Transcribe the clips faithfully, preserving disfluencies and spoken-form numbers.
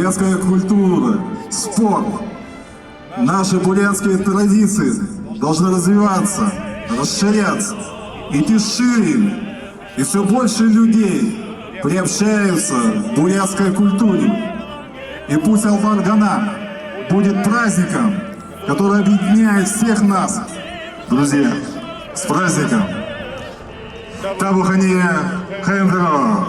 Бурятская культура, спорт, наши бурятские традиции должны развиваться, расширяться, идти шире. И всё больше людей приобщаются к бурятской культуре. И пусть Алтарганах будет праздником, который объединяет всех нас, друзья. С праздником! Табу хани, хайндаро!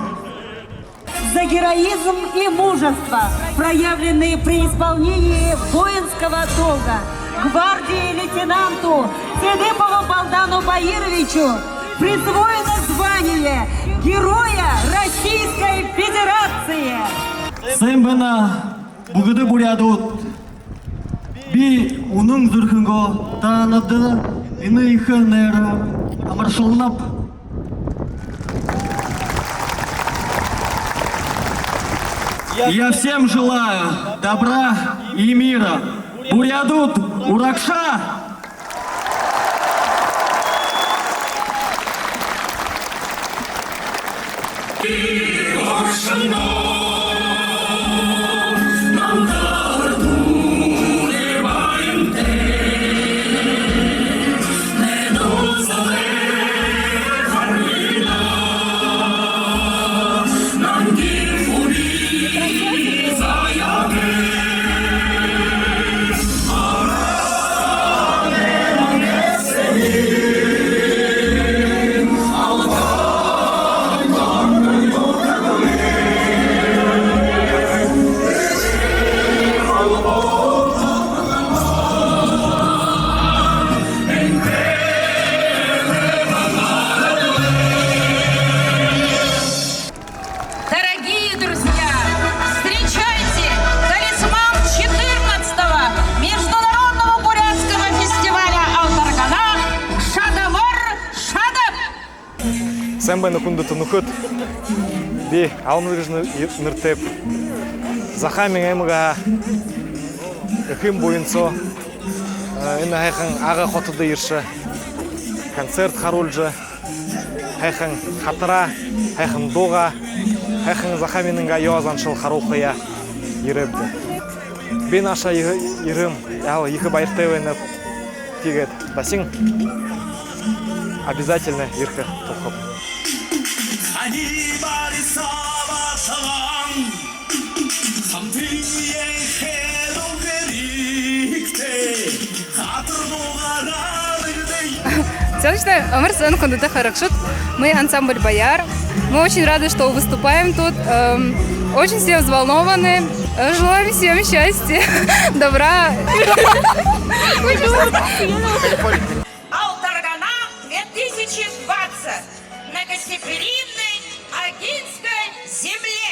За героизм и мужество, проявленные при исполнении воинского долга, гвардии лейтенанту Цыдыпову Балдану Баировичу присвоено звание Героя Российской Федерации. Сайн байна, бүгэдэ буряадууд! Би үнэн зүрхэнһөө таанадта энэ ехэ найраар амаршалнаб. Я всем желаю добра и мира. Буряадууд, урагшаа! Дорогие друзья, встречайте, талисман четырнадцатого международного бурятского фестиваля «Алтарганах» Шадавар Шадап! Сайн байна, хүндэтэ нүхэд! Би Алмаз гэжэ нэ-, нэрэтэйб. Захааминай аймагһаа, Эхын буян соо, э, энэ һайхан Ага хотодо ерэжэ, концерт харуулжа, һайхан хатараа, һайхан дуугаа, һайхан Захааминайнгаа ёһо заншал харуулхаяа ерээбди. Би наашаа е-, ерэһэм, яһала ехэ баяртай байнаб. Тиигээд дасин обязательно ерэхэ тухайб. Солнечная, амар сайн, хүндэтэ харагшад. Мы ансамбль «Бояр». Мы очень рады, что выступаем тут. Эм, очень все взволнованы. Э, желаем всем счастья, добра. «Алтарганах две тысячи двадцать» на гостеприимной Агинской земле.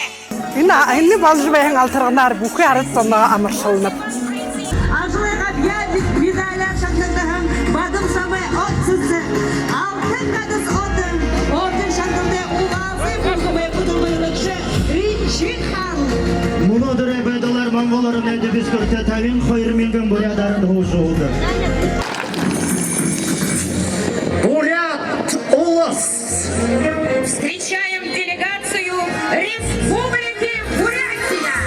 Энэ, энэ боложо байһан «Алтарганаар» бүхы арад зоноо амаршалнаб. Ажалай габьяа медаляар шагнагдаһан Бадам Самай отсэсэ, Алтан Гадас Отын орден шагналтай Улаалай бүлгэмэй бүдүүн баялигша Ринчи хаан. Мүнөөдэрэй байдалаар Монгол оронай дэбисхэртэ табин хоёр мянган буряад арад һуужа һуудаг. Буряад улас! Встречаем делегацию Республики Бурятия!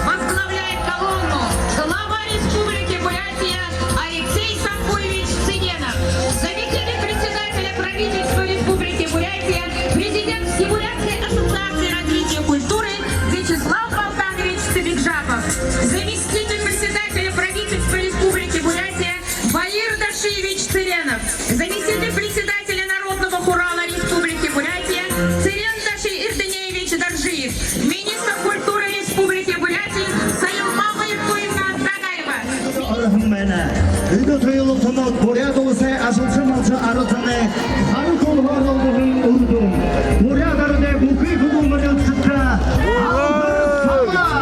Возглавляет колонну глава Республики Бурятия Алексей Самбуевич Цыденов, заместитель председателя правительства Республики Бурятия, президент Всебурятской ассоциации развития культуры Вячеслав Балтанович Цыбикжапов, заместитель председателя правительства Республики Бурятия Баир Дашиевич Цыренов, заместитель председателя Народного хурала Республики Бурятия Цырен Даши Ирдынеевич Доржиев, министр культуры Республики Бурятия Саилма Майкуевна Дагаева. Орон байна. Эдэ туйлалтанууд буряад уласай ажалша малша арад зоной хара түлөөр олгоһон үрдүн. Буряад арадай бүхы хүбүүн мэргэжэлтэдтэ Алтаргана!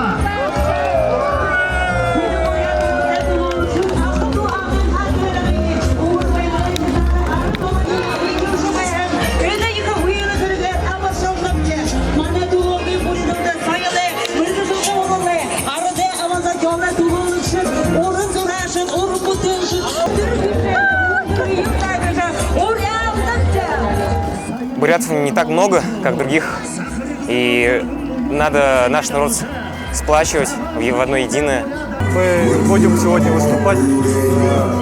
Бурятов не так много, как других, и надо наш народ сплачивать в, в одно единое. Мы будем сегодня выступать, э,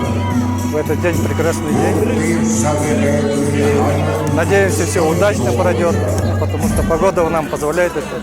в этот день, прекрасный день. Надеемся, всё удачно пройдёт, потому что погода нам позволяет это.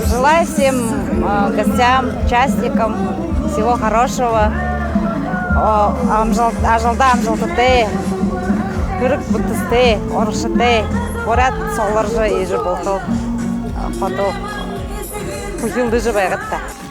Желаю всем, э, гостям, участникам всего хорошего. О, амжал-, ажалда амжалтатай, хэрэг бүтэсэтэй, урагшатай, буряад сугларжа, иигэжэ бултал, э, ходо хүхилдэжэ байгыт даа.